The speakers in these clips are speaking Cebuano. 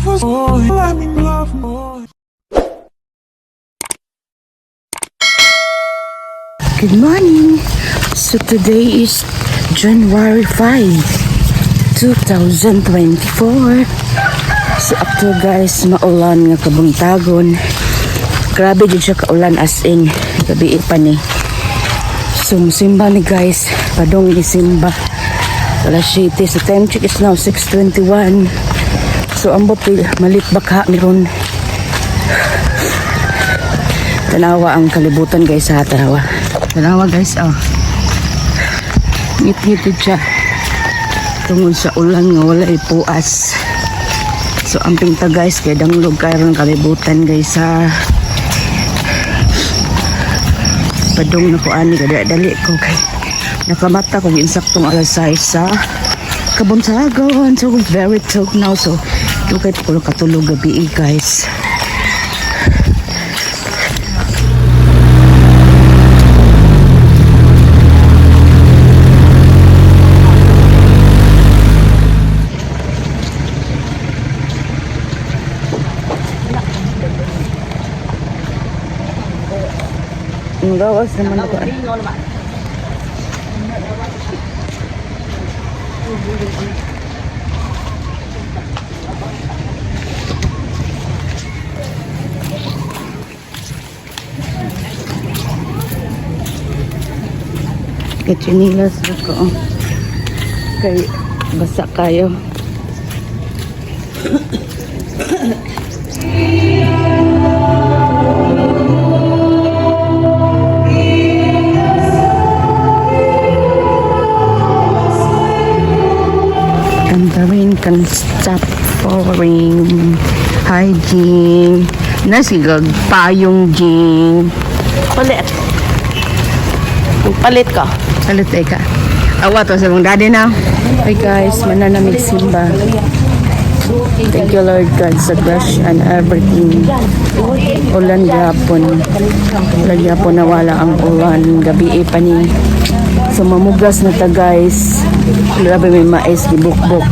For let me love more. Good morning. So today is January 5, 2024. So after, guys, maulan nga kabuntagon. Grabe jud siya kaulan, as in gabi pa ni. So musimba ni, guys, padong ni simba. Alas 7. So time check is now 6:21. So ambot malit baka meron. Tanawa ang kalibutan, guys, ha, tanawa. Tanawa, guys, oh. Ngit-ngit siya. Tungod sa ulan nga wala ipuas. So amping ta, guys, kay danglog karon kalibutan, guys, ha. Padung na ko ani kada dali ko kay nakamata ko insaktong alas 6 sa kabuntagon. So very tug now, so dugay pa ko katulog gabi eh, guys. Ang gawas naman ako. Katsinilas ako. Kay basa kayo. And the rain can stop pouring. Hi, Jing. Nasigag payong, Jing. Palit. Palit ka. Palit ka. Awa to sa mong daddy na. Hi guys, mananamig simba. Thank you, Lord God, sa brush and everything. Ulan gapon. Ulan gapon, nawala ang ulan. Gabi pa ni. So mamugas na ta, guys. Grabe, may mais gibukbok.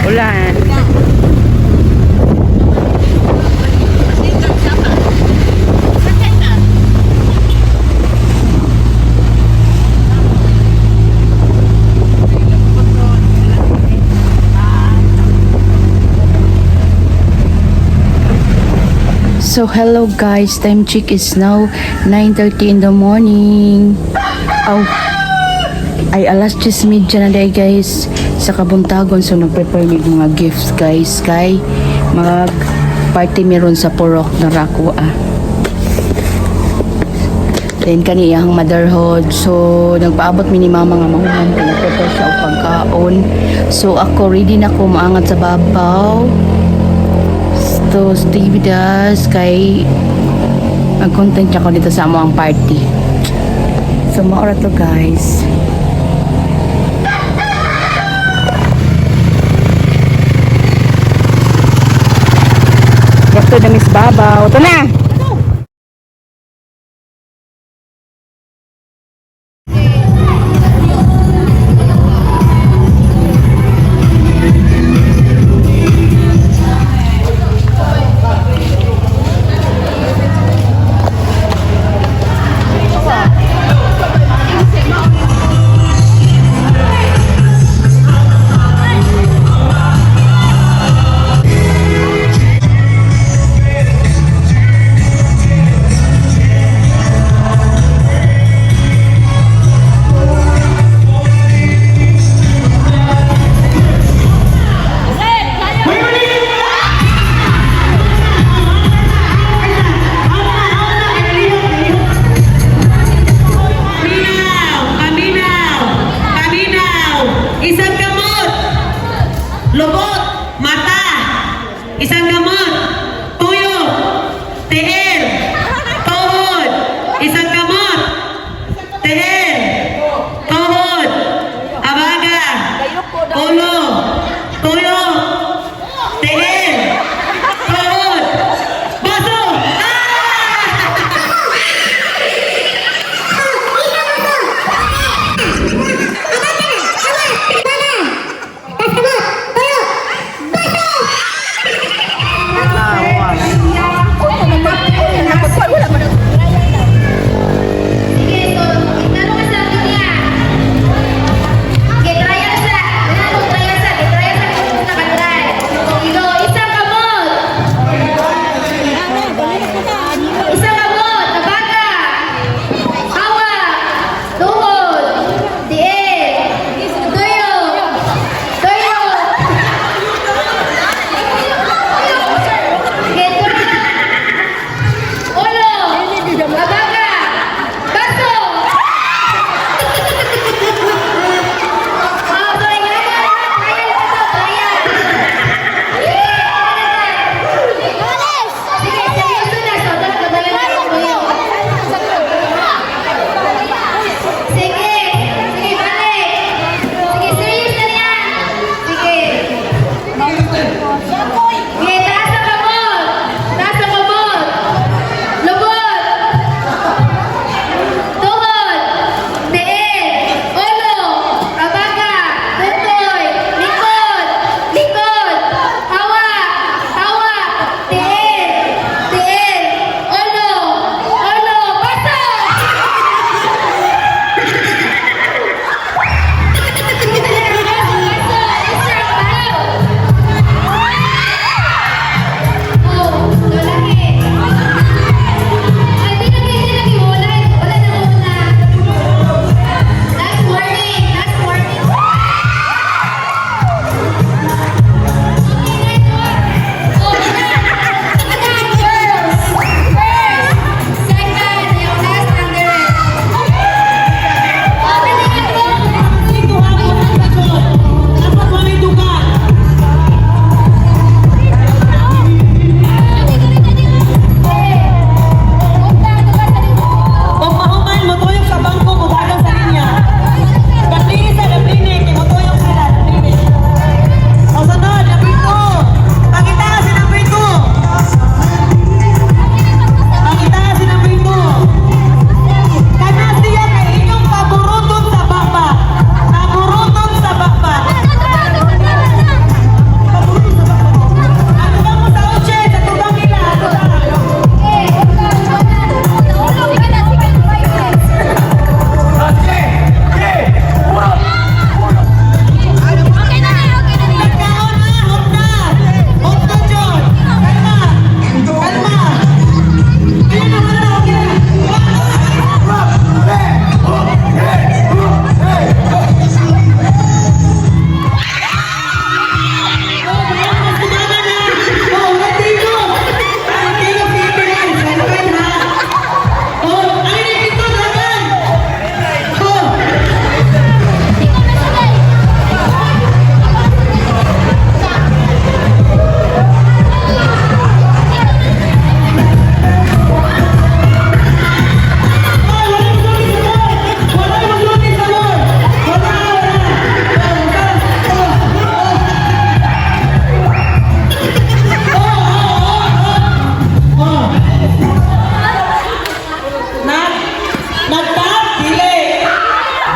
Ulan. So hello guys, time check is now 9:30 in the morning. Oh, ay alas 10:30 na day, guys, sa kabuntagon. So nagprepare mig mga gifts, guys, kay mag party meron sa Purok na Rako ah. Then kani iyang motherhood. So nagpaabot mi ni mama nga mahuman kay nagprepare siya og pagkaon. So ako, ready na ko maangat sa babaw. So stay with us kay ang content ko dito sa amo ang party. So maora to, guys. Ito na Miss Babaw. Ito na!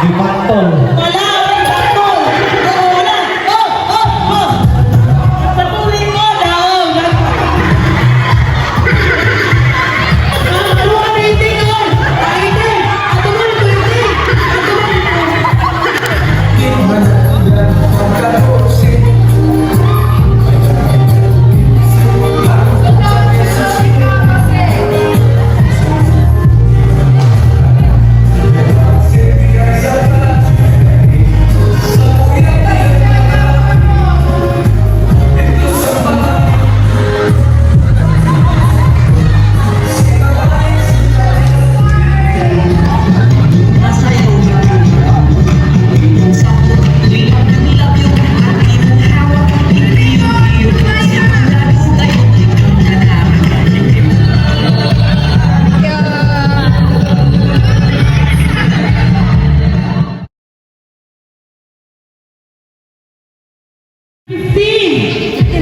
Gipantol. Wala! Wala! Oo, wala! Oh! Patuloy mo, daw! Ano ka rating, oh? Rating! Ato mo, rating! Ato mo!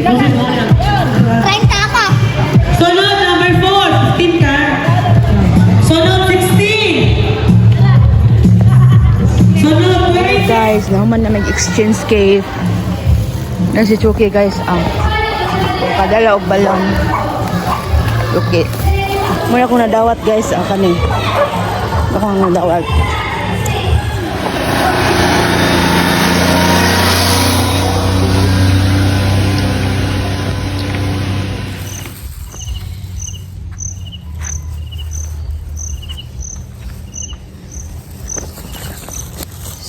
30 ako. Sunod, number 4. 15 ka. Sunod, 16. Sunod, 20. Guys, naman na mag-exchange gift. Na si Chucky, guys, ang padala og balon. Okay. Muna akong nadawat, guys, ang kani. Ako ang nadawat.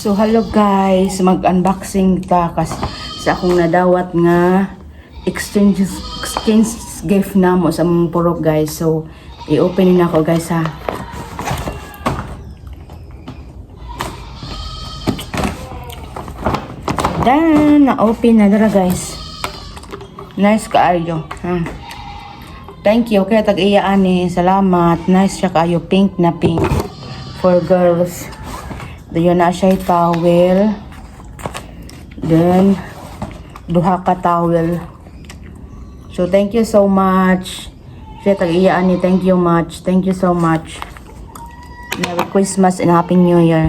So hello guys, mag-unboxing ta kas sa akong nadawat nga exchange exchange gift namo sa among purok, guys. So i-open na ako, guys, ha. Dan, na-open na dara, guys. Nice kaayo, ha. Thank you kaya tag iya ani. Salamat. Nice siya kaayo, pink na pink for girls. Dayon na siya towel. Then duha ka towel. So thank you so much. Siya tag iya ani, thank you much. Thank you so much. Merry Christmas and Happy New Year.